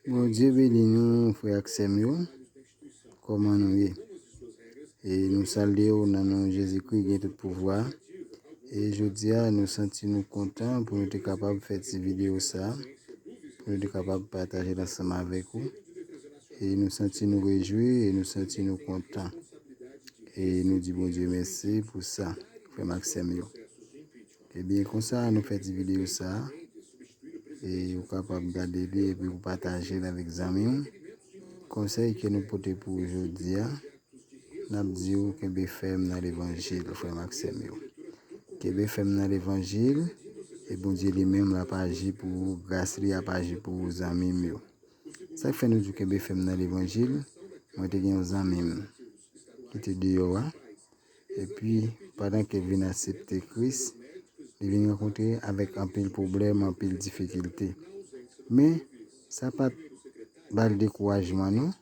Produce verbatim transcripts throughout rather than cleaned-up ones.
Bondye beni nou, frè ak sè m yo. Kòman nou ye? E nou salye w nan non Jezikri ki gen tout pouvwa. E jodi a, nou santi nou kontan pou nou te kapab fè ti videyo sa, pou nou te kapab pataje l ansanm avèk ou. E nou santi nou rejwi, e nou santi nou kontan. E nou di Bondye mèsi pou sa, frè m ak sè m yo. Ebyen, konsa nou fè ti videyo sa. E ou kapab gade li epi ou pataje l avèk zanmi w. Konsèy ke nou pote pou ou jodi a, n ap di w kenbe fèm nan levanjil, frè m ak sè m yo. Kenbe fèm nan levanjil, e Bondye li menm l ap aji pou ou, gras li ap aji pou ou, zanmi m yo. Sa k fè nou di w kenbe fèm nan levanjil, mwen te gen yon zanmi m ki te deyò a, epi pandan ke l vin aksepte Kris, li vin rankontre avèk anpil pwoblèm, anpil difikilte. Men, sa pa t ba l dekourajman non,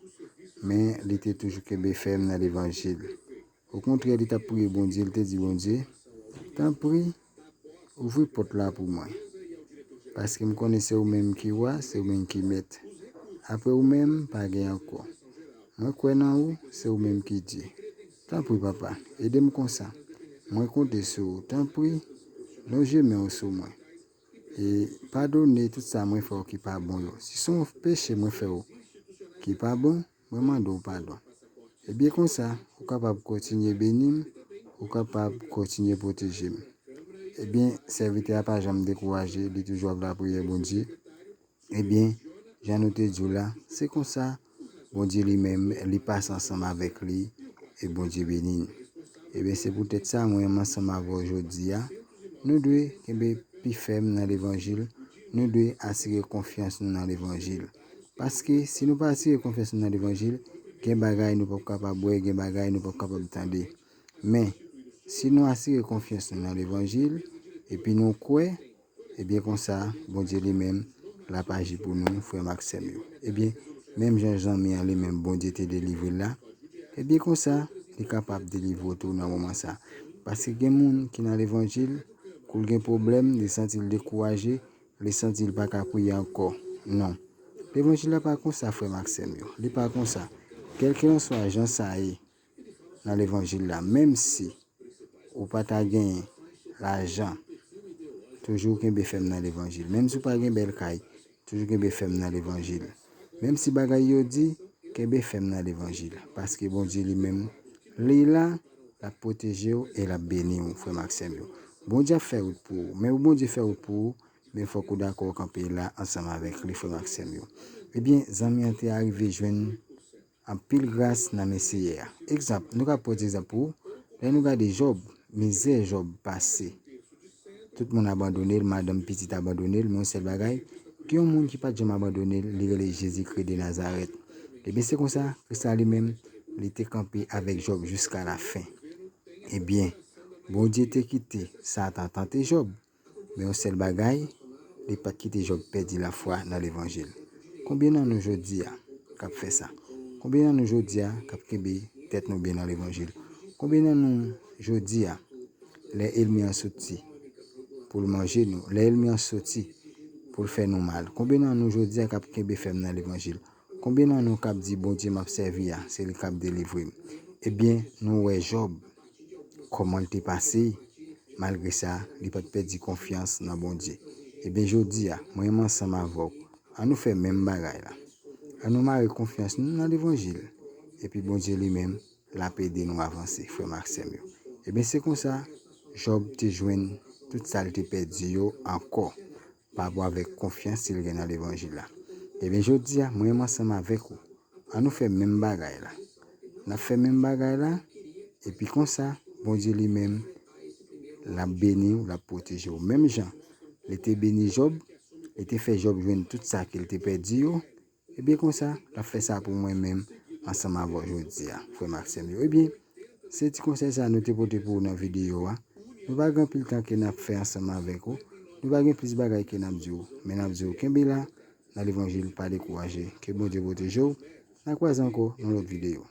men li te toujou kenbe fèm nan levanjil. Okontrè, li t ap priye Bondye, li te di Bondye, tanpri, ouvri pòt la pou mwen. Paske m konnen se ou menm ki wa, se ou menm ki mèt. Apre ou menm, pa gen ankò. Mwen kwè nan ou, se ou menm ki Dye. Tanpri, papa, ede m konsa. Mwen konte sou ou. Tanpri, lonje men w sou mwen. E padone tout sa mwen fè w ki pa bon yo. Si se yon peche mwen fè w ki pa bon, mwen mande w padon. Ebyen konsa, ou kapab kontinye beni m, ou kapab kontinye pwoteje m. Ebyen, sèvitè a pa janm dekouraje, li toujou ap lapriyè Bondye. Ebyen, jan nou te di w la, se konsa, Bondye li menm, li pase ansanm avèk li, e Bondye beni n. Ebyen, se poutèt sa, mwen menm ansanm avè w jodi a, nou dwe kenbe pi fèm nan levanjil, nou dwe asire konfyans nou nan levanjil. Paske, si nou pa asire konfyans nou nan levanjil, gen bagay nou p ap kapab wè, gen bagay nou p ap kapab tande. Men, si nou asire konfyans nou nan levanjil, epi nou kwè, ebyen konsa, Bondye li menm, l ap aji pou nou, frè m ak sè m yo. Ebyen, menm jan zanmi an li menm, Bondye te delivre l la, ebyen konsa, li kapab delivre w tou nan moman sa. Paske gen moun ki nan levanjil, kou l gen pwoblèm, li santi l dekouraje, li santi l pa ka priye ankò. Non. Levanjil la pa konsa, frè m ak sè m yo. Li pa konsa. Kèlkelanswa jan sa ye nan levanjil la, menm si ou pa ta genyen lajan, toujou kenbe fèm nan levanjil. Menm si w pa gen bèl kay, toujou kenbe fèm nan levanjil. Menm si bagay yo di, kenbe fèm nan levanjil. Paske Bondye li menm, li la, l ap pwoteje w e l ap beni w, frè m ak sè m yo. Bondye ap fè wout pou ou. Men pou Bondye fè wout pou ou, men fòk ou dakò kanpe la ansanm avèk li, frè m ak sè m yo. Ebyen, zanmi an te arive jwenn anpil gras nan men Seyè a. Egzanp, nou ka pote egzanp pou ou, lè nou gade Jòb, mizè Jòb pase. Tout moun abandone l, madanm, pitit abandone l, men yon sèl bagay, gen yon moun ki pa t janm abandone l, li rele Jezikri de Nazarèt. Ebyen, se konsa, Kris la li menm, li te kanpe avèk Jòb jiska lafen. Ebyen, Bondye te kite Satan tante Jòb, men yon sèl bagay, li pa t kite Jòb pèdi lafwa nan levanjil. Konbyen nan nou jodi a k ap fè sa? Konbyen nan nou jodi a k ap kenbe tèt nou byen nan levanjil? Konbyen nan nou jodi a, lè ènmi an soti pou l manje nou, lè ènmi an soti pou l fè nou mal, konbyen nan nou jodi a k ap kenbe fèm nan levanjil? Konbyen nan nou k ap di, Bondye m ap sèvi a, se li k ap delivre m? Ebyen, nou wè Jòb, kòman l te pase, malgre sa, li pa t pèdi konfyans nan Bondye. Ebyen, jodi a, mwen menm ansanm avè w, ann nou fè menm bagay la. Ann nou mare konfyans nou nan levanjil. Epi Bondye li menm, l ap ede nou avanse, frè m ak sè m yo. Ebyen, se konsa, Jòb te jwenn tout sa l te pèdi yo ankò, pa rapò avèk konfyans li gen nan levanjil la. Ebyen, jodi a, mwen menm ansanm avèk ou, ann nou fè menm bagay la. N ap fè menm bagay la, epi konsa, Bondye li menm, l ap beni w, l ap pwoteje w. Menm jan li te beni Jòb, li te fè Jòb jwenn tout sa ke l te pèdi yo, ebyen konsa, l ap fè sa pou mwen menm, ansanm avè w jodi a, frè m ak sè m yo. Ebyen, se ti konsèy sa nou te pote pou ou nan videyo a. Nou pa gen anpil tan ke n ap fè ansanm avèk ou. Nou pa gen plis bagay ke n ap di w. Men n ap di w, kenbe la, nan levanjil, pa dekouraje. Ke Bondye pwoteje w. N a kwaze ankò nan lòt videyo.